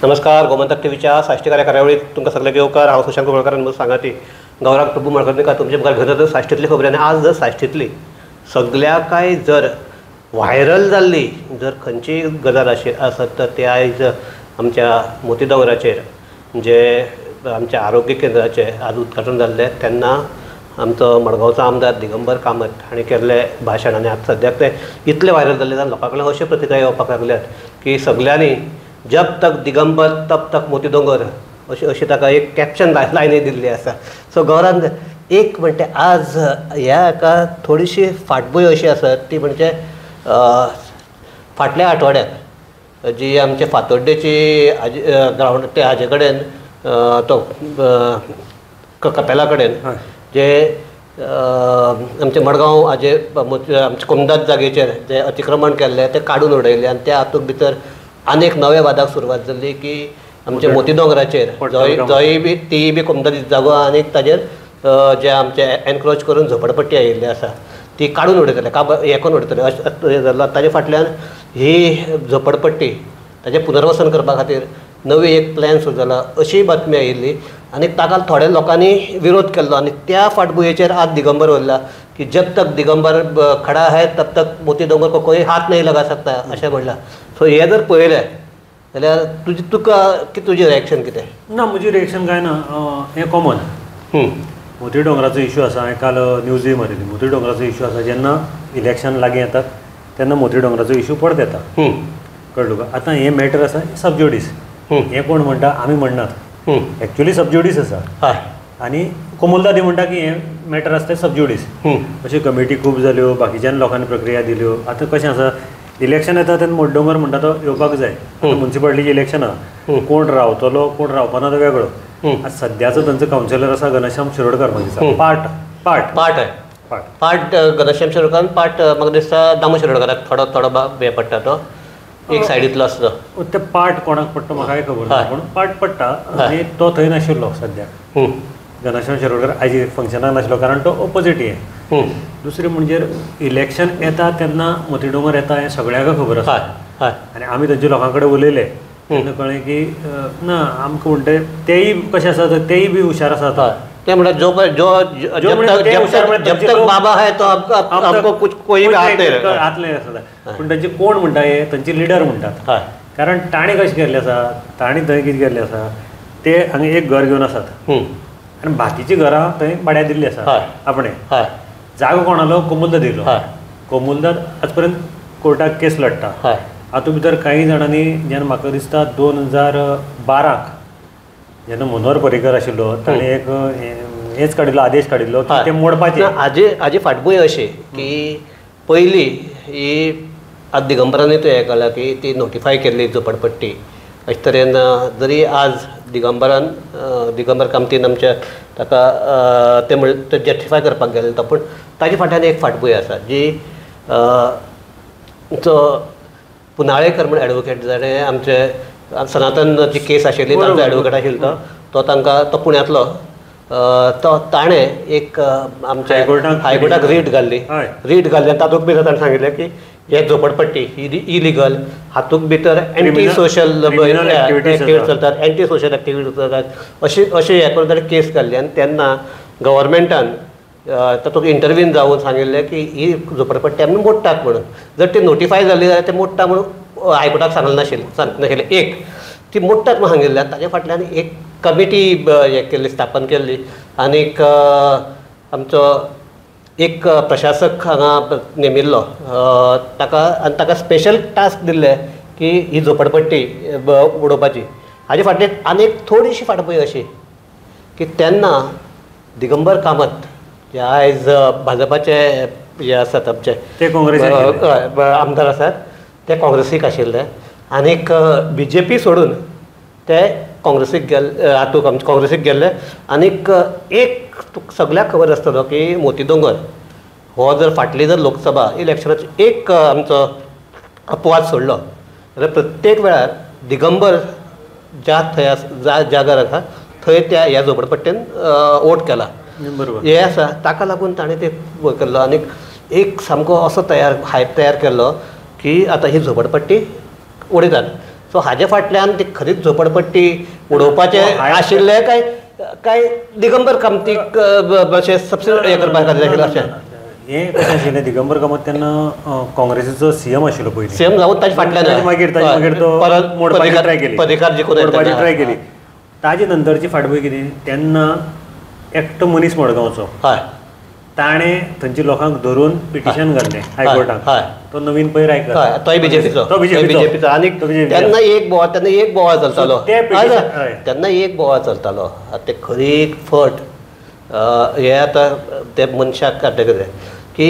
नमस्कार, गोमंतक टीव्हीच्या साश्टीकार ह्या कार्यावळीत तुमकां सगळ्यांक येवकार. हांव सुशांत कुंकळकार आनी म्हजो सांगाती गौरांग प्रभू मडकणकार तुमचे मुखार घेवन येता साश्टींतली खबरी. आनी आज जर साश्टींतली सगल्या काय जर व्हायरल जाल्ली जर खंयचीय गजाल आसत तर ते आयज आमच्या मोती दोंगराचेर जे आमच्या आरोग्य केंद्राचें आज उद्घाटन जाल्लें तेन्ना आमचो मडगांवचो आमदार दिगंबर कामत हांणी केल्लें भाशण. आनी आज सद्याक तें इतलें व्हायरल जाल्लें जाल्यार लोकां कडल्यान अश्यो प्रतिक्रिया येवपाक लागल्यात की सगल्यांनी जब तक दिगंबर तब तक मोती दोंगर अशी अशी ताका एक कॅप्शन लायनी दिल्ली आसा. सो गौरांग, एक म्हणटे आज ह्या हाका थोडीशी फाटभूंय अशी आसा ती म्हणजे फाटल्या आठवड्याक जी आमचे फातोड्डेची ग्रावंड ते हाजे कडेन तो कपेला कडेन जे आमचे मडगांव हाजे आमचे कोमदाद जागेचेर जे अतिक्रमण केल्लें तें काडून उडयलें. आनी त्या हातूंत भितर आनी एक नव्या वादाक सुरवात जाली की आमचे मोती दोंगराचेर जोय बी तीय बी कोमदादी जागो आनी ताजेर जे आमचे एनक्रोच करून झोपडपट्टी आयिल्ली आसा ती काडून उडयतले, हें करून उडयतले अशें जाल्लो. ताजे फाटल्यान ही झोपडपट्टी ताजें पुनर्वसन करपा खातीर नवी एक प्लॅन सुरू जाला अशीय बातमी आयिल्ली. आनी ताका थोड्या लोकांनी विरोध केल्लो. आनी त्या फाटभुंयेचेर आज दिगंबर उरला की जब तक दिगंबर खडा है तब तक मोती दोंगर को कोई हात नहीं लगा सकता अशें म्हणलां. सो हें जर पळयलें जाल्यार तुजी तुका तुजें रिएक्शन कितें? ना, म्हजें रिएक्शन कांय ना, हें कॉमन. मोती दोंगराचो इशू आसा, हांवें काल न्यूजूय मारिल्ली. मोती दोंगराचो इशू आसा, जेन्ना इलेक्शन लागीं येतात तेन्ना मोती दोंगराचो इशू परत येता, कळ्ळें तुका. आतां हें मॅटर आसा सबज्युडीस. हें कोण म्हणटा? आमी म्हणनात. एक्चुअली सबज्युडीस आसा. आनी कोमुलदादी म्हणटा की हें मॅटर आसा तें सबज्युडीस. अशी कमिटी खूब जाल्यो, बाकीच्यान लोकांनी प्रक्रिया दिल्यो. आतां कशें आसा, इलेक्शन येता तेन्ना मोती दोंगर म्हणटा तो येवपाक जाय. मुन्सिपालिटीचें इलेक्शन आसा, कोण रावतलो कोण रावपाना तो वेगळो. आतां सद्याचो तांचो कावन्सिलर आसा घनश्याम शिरोडकर, म्हाका दिसता पार्ट पार्ट पार्ट आहे पार्ट घनश्याम शिरोडकर, पार्ट म्हाका दिसता दामू शिरोडकराक थोडो थोडो हें पडटा, तो एक सायडींतलो आसता. ते पार्ट कोणाक पडटा म्हाकाय खबर ना, पूण पार्ट पडटा. आनी तो थंय नाशिल्लो सद्याक, घनश्याम शिरोडकर आयज फंक्शनाक नाशिल्लो कारण तो ओपोजीट हें. दुसरें म्हणजे इलेक्शन येता तेन्ना मोती दोंगर येता हें सगळ्यांक खबर आसा. आनी आमी तांच्या लोकां कडेन उलयले तेन्ना कळ्ळें की ना आमकां म्हणटा तेय कशें आसा, तेय बी हुशार आसात. ते म्हणटा जो जब तक बाबा है तो आपको कुछ कोई भी हात नाही आसता. पूण तांचे कोण म्हणटा हे तांचे लिडर म्हणटात. कारण ताणें कशें केल्लें आसा, ताणें थंय कितें केल्लें आसा, ते हांगा एक घर घेवन आसात आनी बाकीचीं घरां थंय भाड्याक दिल्लीं आसा आपणें. जागो कोणालो? कोमुलदाद दिलो. कोमुलदाद आज पर्यंत कोर्टाक केस लडटा. हातूंत भितर कांय जाणांनी जेन्ना म्हाका दिसता 2012 जेन्ना मनोहर पर्रीकर आशिल्लो ताणें एक हेच काडिल्लो, आदेश काडिल्लो की ते मोडपाचे. हाजी फाटभूंय अशी की पयली ही आज दिगंबरानूय तो हें केलां की ती नोटिफाय केल्ली झोपडपट्टी. अशे तरेन जरी आज दिगंबरान दिगंबर कामतीन आमच्या ताका तें ते जस्टिफाय करपाक गेलें तो, पूण ताजे फाटल्यान एक फाटभूंय आसा जी जो पुनाळेकर म्हण एडवोकेट जाणें आमचे सनातन जी केस आशिल्ली तांचो एडवोकेट आशिल्लो तो तांकां तो पुण्यांतलो तो ताणें एक आमच्या हायकोर्टाक रीट घाल्ली. रीट घाल्ली आनी तातूंत भितर ताणें सांगिल्लें की हे झोपडपट्टी ही इलिगल, हातूंत भितर एंटी सोशल एक्टिविटी चलतात, एंटी सोशल एक्टिविटी चलतात अशी अशें हें करून ताणें केस घाल्ली. आनी तेन्ना गव्हर्मेंटान तातूंत इंटरवीन जावन सांगिल्लें की ही झोपडपट्टी आमी मोडटात म्हणून. जर ती नोटिफाय जाल्ली जाल्यार ते मोडटा म्हणून हायकोर्टाक सांगलें नाशिल्लें, सांगलें नाशिल्लें. एक ती मोडटात म्हणून सांगिल्लें. ताजे फाटल्यान एक कमिटी हें केल्ली, स्थापन केल्ली. आनीक आमचो एक प्रशासक हांगा नेमिल्लो ताका, आनी ताका स्पेशल टास्क दिल्ले की ही झोपडपट्टी उडोवपाची. हाजे फाटल्यान आनी एक थोडीशी फाटभूंय अशी की तेन्ना दिगंबर कामत जे आयज भाजपाचे हे आसात आमचे ते काँग्रेस आमदार आसात, ते काँग्रेसीक आशिल्ले. आनीक बी जे पी सोडून ते काँग्रेसीक गेल्ले, हातूंत आमचे काँग्रेसीक गेल्ले. आनीक एक तुका सगळ्याक खबर आसतलो की मोती दोंगर हो जर फाटली जर लोकसभा इलेक्शनाची एक आमचो अपवाद सोडलो जाल्यार प्रत्येक वेळार दिगंबर ज्या थंय ज्या जाग्यार आसा थंय त्या ह्या झोपडपट्टेन वोट केला. बरोबर हें आसा ताका लागून ताणें तें केल्लो. आनीक एक सामको असो तयार हायप तयार केल्लो की आतां ही झोपडपट्टी उडयतात. सो हाजे फाटल्यान ती खरीच झोपडपट्टी उडोवपाचें आशिल्लें काय काय दिगंबर कामतीक अशें सबसिडी हें करपा खातीर आशिल्लें अशें? हें कशें आशिल्लें, दिगंबर कामत तेन्ना काँग्रेसीचो सीएम आशिल्लो पयलीं, सीएम जावन ताजे फाटल्यान मागीर मागीर तो मोडपाची ट्राय केली, पर्रीकार जिखून मोडपाची ट्राय केली. ताजे नंतरची फाटभूंय कितें, तेन्ना एकटो मनीस मडगांवचो, ताणें थंयच्या लोकांक धरून पिटिशन घाल्लें हायकोर्टाक, तो नवीन पै रायकर, तोय बीजेपीचो, तो बीजेपीचो. आनी तेन्ना एक बोवाळ, तेन्ना एक बोवाळ चलतालो, तेन्ना एक बोवाळ चलतालो. ते खरी फट हे आतां ते मनशाक काडटे कितें की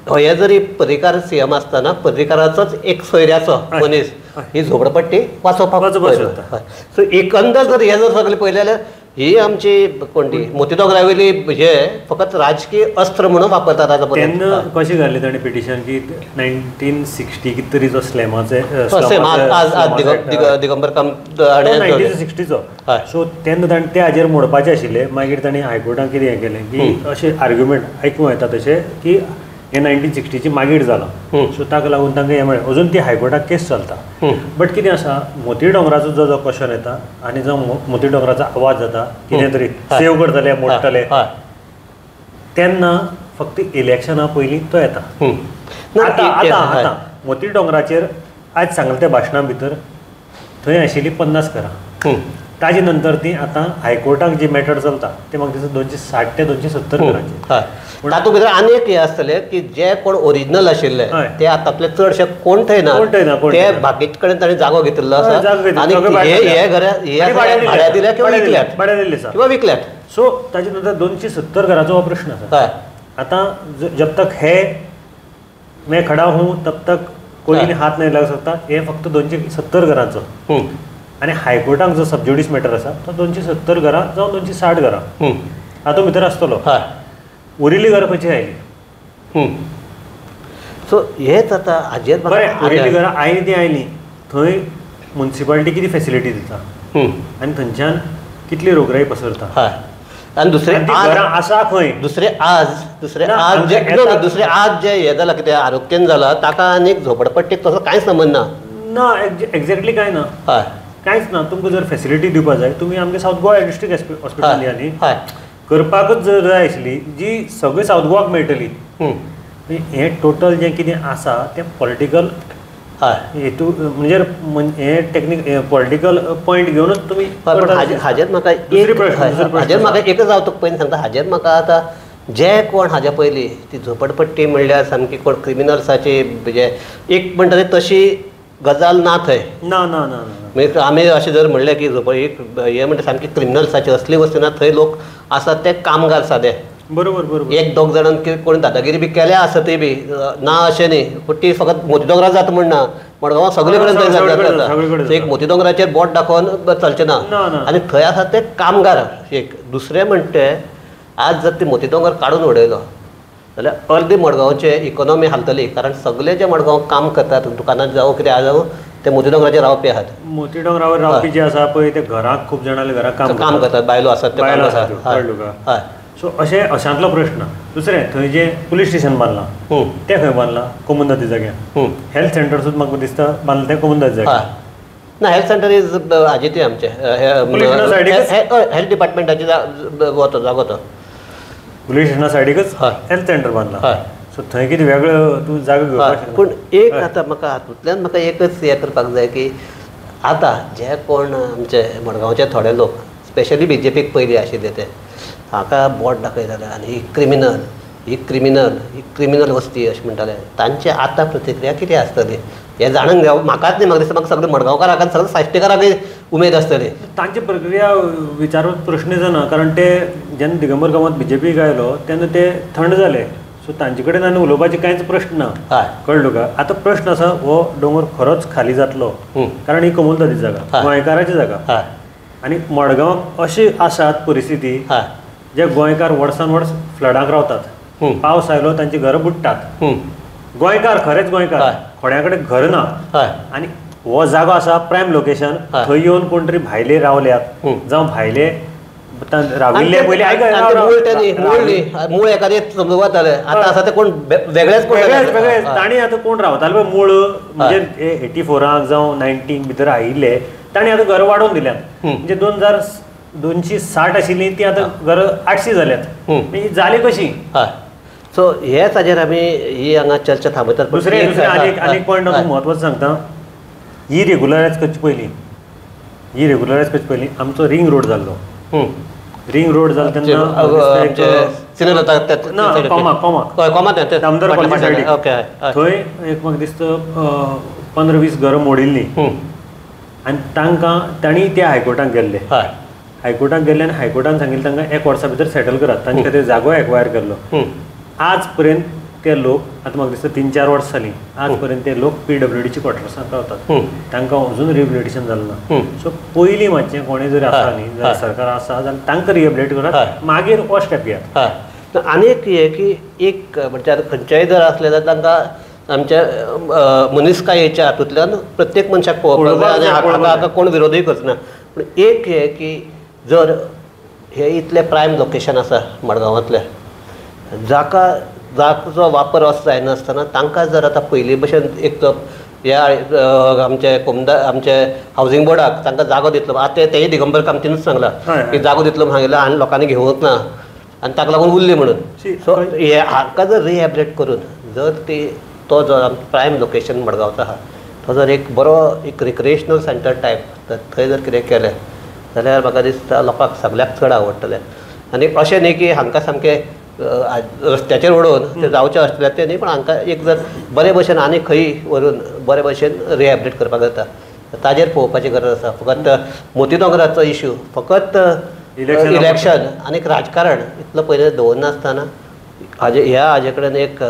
हे जरी पर्रीकार सीएम आसतना पर्रीकाराचोच एक सोयऱ्याचो मनीस ही झोपडपट्टी वाचोवपाक सोदता. सो एकंदर जर हे जर सगळें पळयलें जाल्यार ही आमची कोण ती मोती दोंगरावयली हे फकत राजकीय अस्त्र म्हणून वापरतात आतां पर्यंत. तेन्ना कशें घाल्लें ताणें पिटिशन की 1960 कितें तरी जो स्लॅमाचे दिगंबर कामत 1960चो, सो तेन्ना ताणें ते हाजेर मोडपाचें आशिल्लें. मागीर ताणें हायकोर्टान कितें हें केलें की अशें आर्ग्युमेंट आयकूंक येता तशें की हें 1960ची मागीर जालां, सो ताका लागून तांकां हें मेळ्ळें. अजून ती हायकोर्टाक केस चलता. बट कितें आसा, मोती दोंगराचो जो जो क्वेश्चन येता आनी जो मोती दोंगराचो आवाज जाता कितें तरी सेव करतले मोडटले, तेन्ना फक्त इलेक्शना पयलीं तो येता. आतां आतां आतां मोती दोंगराचेर आयज सांगलें त्या भाशणा भितर थंय आशिल्ली 50 घरां, ताजे नंतर ती आतां हायकोर्टाक जी मॅटर चलता ते म्हाका दिसता 260 ते 270 घरांचे. तातूंत भितर आनी एक हें आसतलें की जे कोण ओरिजिनल आशिल्ले ते आतांतले चडशे कोण थंय ना, ते बाकीचे कडेन ताणें जागो घेतिल्लो आसा आनी हे घरां हे भाड्या दिल्या किंवा विकल्यात, भाड्या दिल्ले आसा किंवा विकल्यात. सो ताजे नंतर 270 घराचो हो प्रश्न आसा. आतां जब तक है मैं खड़ा हूँ तब तक कोई हात नहीं लग सकता, हे फक्त 270 घरांचो. आनी हायकोर्टाक जो सबज्युडीस मॅटर आसा तो 270 घरां जावं 260 घरां हातूंत भितर आसतलो. उरिल्ली घरां खंयची आयली? सो हेच आतां हाजेर बरें, उरिल्ली घरां आयलीं तीं आयलीं, थंय मुन्सिपालिटी कितें फेसिलिटी दिता आनी थंयच्यान कितली रोगराई पसरता. आनी दुसरें घरां आसा खंय, दुसरें आज दुसरें आज जे दुसरें आज जे हें जालां कितें आरोग्यन जालां ताका आनी झोपडपट्टीक तसो कांय संबंद ना. ना, एक्झॅक्टली कांय ना, कांयच ना. तुमकां जर फेसिलिटी दिवपा जाय तुमी आमगे सावथ गोवा डिस्ट्रिक्ट हॉस्पिटल या न्ही करपाकच जर जाय आशिल्ली जी सगळे सावथ गोवाक मेळटली. हें टोटल जें कितें आसा तें पॉलिटिकल हेतू म्हणजे हें टेक्नीक पॉलिटिकल पॉयंट घेवनूच तुमी. हाजेर म्हाका हाजेर म्हाका एकच हांव तुका पयलीं सांगता, हाजेर म्हाका आतां जे कोण हाज्या पयलीं ती झोपडपट्टी म्हणल्यार सामकी कोण क्रिमिनल्साची म्हणजे एक म्हणटा ती तशी गजाल ना थंय. ना ना ना, म्हणजे आमी अशें जर म्हणलें की झोपड एक हें म्हणटा सामकी क्रिमिनल्साची असली वस्तू ना, थंय लोक आसात ते कामगार सादे. बरोबर बरोबर. एक दोग जाणान कोणी दादागिरी बी केल्या आसतय बी ना अशें न्ही, पूण ती फकत मोती दोंगरार जाता म्हण ना, मडगांवां सगळे कडेन थंय जाता. एक मोती दोंगराचेर बोट दाखोवन चलचें ना. आनी थंय आसात ते कामगार. एक दुसरें म्हणटे आज जर ती मोती दोंगर काडून उडयलो जाल्यार अर्दी मडगांवचे इकॉनॉमी हालतली, कारण सगळे जे मडगांव काम करतात दुकानात जावं कितें जावं ते मोती दोंगराचेर रावपी आहात. मोती दोंगरावर रावपी जे आसा पळय ते घराक खूब जाणांले घराक काम करतात, बायलो आसात ते काम करतात. हय. सो अशें अशांतलो प्रश्न. दुसरें थंय जें पुलीस स्टेशन बांदलां तें खंय बांदलां? कोमुंदादी जाग्यार. हेल्थ सेंटर सुद्दां म्हाका दिसता बांदलां तें कोमुंदादी जाग्यार. ना, हेल्थ सेंटर is हाजे ते आमचें हेल्थ डिपार्टमेंटाचे जागो तो पुलीस स्टेशना सायडीकच हेल्थ सेंटर बांदलां. सो थंय कितें वेगळो तूं जागो घेवपाक. पूण एक आतां म्हाका हातूंतल्यान म्हाका एकच हें करपाक जाय की आतां जे कोण आमचे मडगांवचे थोडे लोक स्पेशली बीजेपीक पयलीं आशिल्ले ते हाका बोट दाखयताले आनी ही क्रिमिनल, ही क्रिमिनल, ही क्रिमिनल वस्ती अशें म्हणटाले, तांचे आतां प्रतिक्रिया कितें आसतली हें जाणून घेवप म्हाकाच न्ही, म्हाका दिसता म्हाका सगळे मडगांवकाराक आनी सगळे साश्टीकाराकय उमेद आसतली. तांची प्रक्रिया विचारप प्रश्न जायना, कारण ते जेन्ना दिगंबर कामत बीजेपीक आयलो तेन्ना ते थंड जाले. सो तांचे कडेन आनी उलोवपाचे कांयच प्रश्न ना. कळ्ळें तुका? आतां प्रश्न आसा हो दोंगर खरोच खाली जातलो, कारण ही कोमुनिदादी जागा, गोंयकाराची जागा आनी मडगांवाक अशी आसात परिस्थिती जे गोंयकार वर्सान वर्स फ्लडाक रावतात, पावस आयलो तांची घरां बुडटात. गोंयकार खरेंच गोंयकार, थोड्या कडेन घर ना आनी हो जागो आसा प्रायम लोकेशन, थंय येवन कोण तरी भायले रावल्यात जावं भायले राविल्ले पयलीं मूळ एखादें समजूं आतां आसा ते कोण वेगळेच वेगळे तांणी आतां कोण रावताले पळय मूळ म्हणजे 84 जावं 90 भितर आयिल्ले तांणी आतां घरां वाडोवन दिल्यात म्हणजे 2260 आशिल्लीं ती आतां घरां 800 जाल्यात म्हणजे जाली कशी. हय सो हेच हाजेर आमी ही हांगा चर्चा थांबयतात. दुसरें आनी एक पॉयंट हांव म्हत्वाचो सांगता, ही रेगुलरायज करचे पयलीं ही रेगुलरायज करचे पयलीं आमचो रिंग रोड जाल्लो. रिंग रोड जालो तेन्ना दामोदर कॉलनी सायडीक थंय एक म्हाका दिसता 15-20 घरां मोडिल्लीं आनी तांकां तांणी त्या हायकोर्टाक गेल्ले. हायकोर्टाक गेल्ले आनी हायकोर्टान सांगिल्लें तांकां 1 वर्सा भितर सेटल करात, तांचे खातीर जागो एक्वायर केल्लो. आज पर्यंत ते लोक आतां म्हाका दिसता 3-4 वर्सां जालीं आज पर्यंत ते लोक PWDची क्वॉर्टर्सांत रावतात, तांकां अजून रिहेबिलिटेशन जालें ना. सो पयलीं मातशें कोणें जर आसा न्ही जाल्यार सरकार आसा जाल्यार तांकां रिहेबिलिटेट करात, मागीर हो स्टेप घेयात. आनी एक हें की एक म्हणजे आतां खंयचेय जर आसलें जाल्यार तांकां आमच्या मनीसकायेच्या हातूंतल्यान प्रत्येक मनशाक पळोवपाक जाय आनी हाका कोण विरोधूय करचो ना. पूण एक हें की जर हे इतलें प्रायम लोकेशन आसा मडगांवांतलें जाका जाचो वापर असो जायनासतना तांकां जर आतां पयलीं भशेन एक तो ह्या आमचे कोमदार आमचे हावजींग बोर्डाक तांकां जागो दितलो, आतां तेय दिगंबर कामतीनूच सांगलां की जागो दितलो सांगिल्लो आनी लोकांनी घेवंक ना आनी ताका लागून उरली म्हणून. सो हे हाका जर रिहेबिलिटेट करून जर ती तो जो प्रायम लोकेशन मडगांवचो आहा तो जर एक बरो एक रिक्रिएशनल सेंटर टायप तर थंय जर कितें केलें जाल्यार म्हाका दिसता लोकांक सगळ्याक चड आवडटलें. आनी अशें न्ही की हांकां सामकें रस्त्याचेर उडोवन ते जावचें आसलें तें न्ही, पण हांकां एक जर बरे भशेन आनी खंय व्हरून बरे भशेन रिहेबिलिटेट करपाक जाता ताजेर पळोवपाची गरज आसा. फकत मोती दोंगराचो इशू फकत इलेक्शन आनी राजकारण इतलो पयलीं दवरनासतना हाजे ह्या हाजे कडेन एक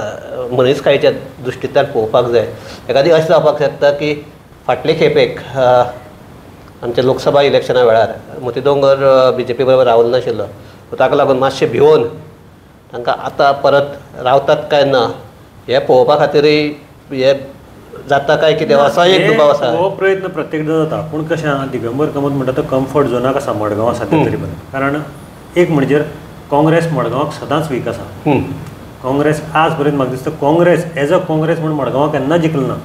मनीसकायेच्या दृश्टींतल्यान पळोवपाक जाय. एखादी अशें जावपाक शकता की फाटले खेपेक आमच्या लोकसभा इलेक्शना वेळार मोती दोंगर BJP बरोबर रावलो नाशिल्लो, ताका लागून मातशें भिवोन तांकां आतां परत रावतात काय ना हें पळोवपा खातीरय हें जाता काय कितें असो एक दुबाव आसा. हो प्रयत्न प्रत्येकदां जाता, पूण कशें आहा दिगंबर कामत म्हणटा तो कम्फर्ट झोनाक आसा मडगांव सद्या तरी पर्यंत. कारण एक म्हणजे काँग्रेस मडगांवाक सदांच वीक आसा. काँग्रेस आज पर्यंत म्हाका दिसता काँग्रेस एज अ काँग्रेस म्हूण मडगांवाक केन्ना जिखलो ना.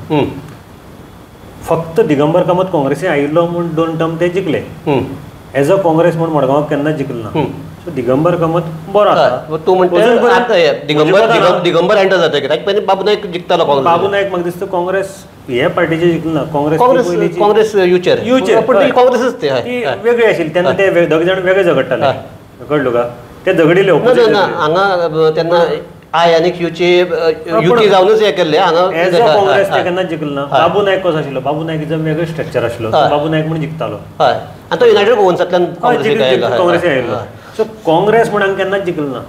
फक्त दिगंबर कामत काँग्रेसी आयिल्लो म्हूण 2 टर्म ते जिखले, एज अ काँग्रेस म्हूण मडगांवाक केन्ना जिखलो ना. सो दिगंबर कामत बरो आसा. तूं म्हणटा दिगंबर एंटर जाता कित्याक पयलीं बाबू नायक जिखतालो काँग्रेस. बाबू नायक म्हाका दिसता काँग्रेस हे पार्टीचे जिखलो ना, काँग्रेस काँग्रेस युचेर युचेर पूण ती काँग्रेसच ती वेगळी आशिल्ली तेन्ना ते दोग जाण वेगळे झगडटाले, कळ्ळो का ते झगडिले. ना हांगा तेन्ना I आनी क्यूची युती जावनूच हें केल्लें हांगा. एज अ काँग्रेस ते केन्ना जिखलो ना. बाबू नायक कसो आशिल्लो, बाबू नायक is a वेगळें स्ट्रक्चर आशिल्लो, बाबू नायक म्हूण जिखतालो. हय आनी तो युनायटेड गोवन्सांतल्यान काँग्रेसी आयिल्लो. सो काँग्रेस म्हूण हांगा केन्नाच जिखलो ना.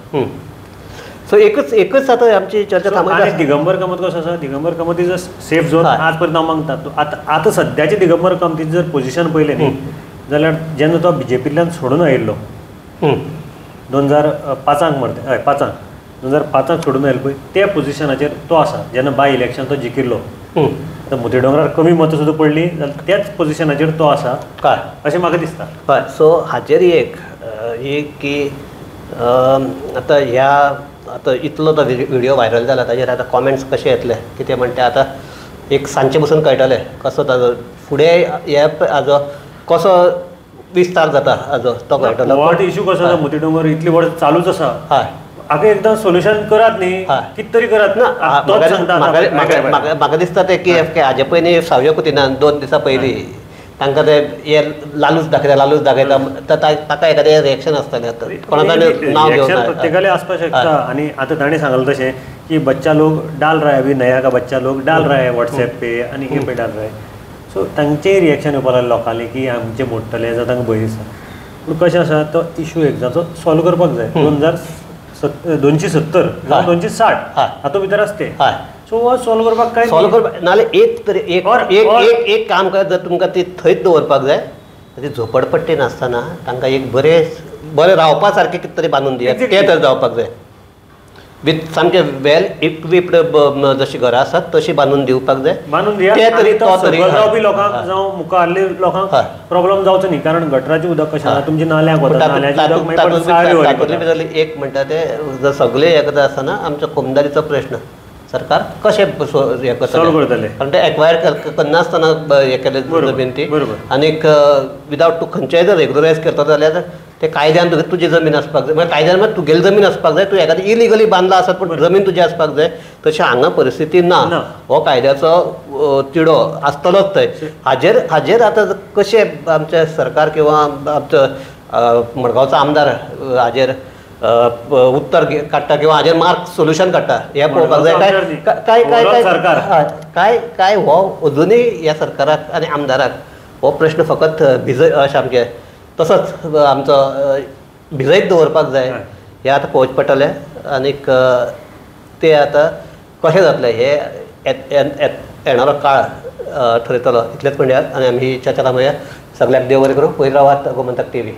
सो एकच एकच आतां आमची चर्चा थांबयता. दिगंबर कामत कसो आसा, Digambar Kamat is a safe zone आज पर्यंत हांव मागता. आतां आतां सद्याचे दिगंबर कामतीची जर पोजिशन पळयलें न्ही जाल्यार जेन्ना तो BJPंतल्यान सोडून आयिल्लो 2005 मरते, हय 5 2005 सोडून आयलो पळय त्या पोजिशनाचेर तो आसा जेन्ना बाय इलेक्शन तो जिखिल्लो. आतां मोती दोंगरार कमी मतां सुद्दां पडलीं जाल्यार त्याच पोजिशनाचेर तो आसा हय अशें म्हाका दिसता. हय सो हाजेर एक एक की आतां ह्या आतां इतलो तो व्हिडियो व्हायरल जाला ताजेर आतां कॉमेंट्स कशे येतले कितें म्हणटा आतां एक सांजचे बसून कळटलें कसो ताजो फुडें हे हाजो कसो विस्तार जाता हाजो तो कळटलो. what issue कसो आसा मोती दोंगर इतली वर्सां चालूच आसा. हय हाका एकदां सोल्युशन करात न्ही, कितें तरी करात ना. म्हाका दिसता तें की हाजे पयलीं सावयो कुतिनान 2 दिसां पयलीं तांकां ते हे लालूच दाखयता लालूच दाखयता ताका एखादें रिएक्शन आसतलें आतां कोणाचें नांव घेवन प्रत्येकालें आसपाक शकता. आनी आतां ताणें सांगलें तशें की बच्चा लोग डाल रहा है, अभी नया का बच्चा लोग डाल रहा है व्हॉट्सएप पे आनी हे पे डाल रहा है. सो तांचेय रिएक्शन येवपाक लागलें लोकांनी की आमचें मोडटलें जाल्यार तांकां भंय दिसता. पूण कशें आसा तो इशू एकदांचो सॉल्व करपाक जाय. 2270 जावं 260 हातूंत भितर आसता तें. सो हो सॉल्व करपाक काय सॉल्व करपाक नाजाल्यार एक तरी एक एक एक काम करात, जर तुमकां ती थंयच दवरपाक जाय ती झोपडपट्टी नासतना तांकां एक बरें बरें रावपा सारकें कितें तरी बांदून दियात, तें तर जावपाक जाय. विथ सामके वेल इक्विप्ड जशी घरां आसात तशी बांदून दिवपाक जाय, बांदून दिया. ते तरी तो तरी रावपी लोकांक जावं मुखाल्ले लोकांक प्रॉब्लम जावचो न्ही, कारण गटराचें उदक कशें आसा तुमच्या नाल्याक वता, नाल्याचें उदक मागीर तातूंतले भितर एक म्हणटा ते जर सगळे हें करता आसतना आमचो कोमदारीचो प्रश्न सरकार कशें हें करतलें, कारण ते एक्वायर करनासतना हें केलें जमीन ती, आनीक विदावट तूं खंयचेय जर रेगुलरायज करता जाल्यार ते कायद्यान तुजी जमीन आसपाक जाय, म्हळ्यार कायद्यान म्हळ्यार तुगेली जमीन आसपाक जाय, तूं एखादी इलिगली बांदला आसत पूण जमीन तुजी आसपाक जाय, तशें हांगा परिस्थिती ना. हो कायद्याचो तिडो आसतलोच थंय. हाजेर हाजेर आतां कशें आमचें सरकार किंवा आमचो मडगांवचो आमदार हाजेर उत्तर काडटा किंवा हाजेर मार्क सोल्युशन काडटा हें पळोवपाक जाय. काय काय काय काय काय काय हो अजुनूय ह्या सरकाराक आनी आमदाराक हो प्रश्न फकत भिजय अशें आमचें तसोच आमचो भिजयत दवरपाक जाय हें आतां पळोवचें पडटलें. आनीक तें आतां कशें जातलें हें येणारो काळ ठरयतलो. इतलेंच म्हणया आनी आमी ही चर्चा थांबोवया. सगळ्यांक देव बरें करूं. पळयत रावात गोमंतक टीव्ही.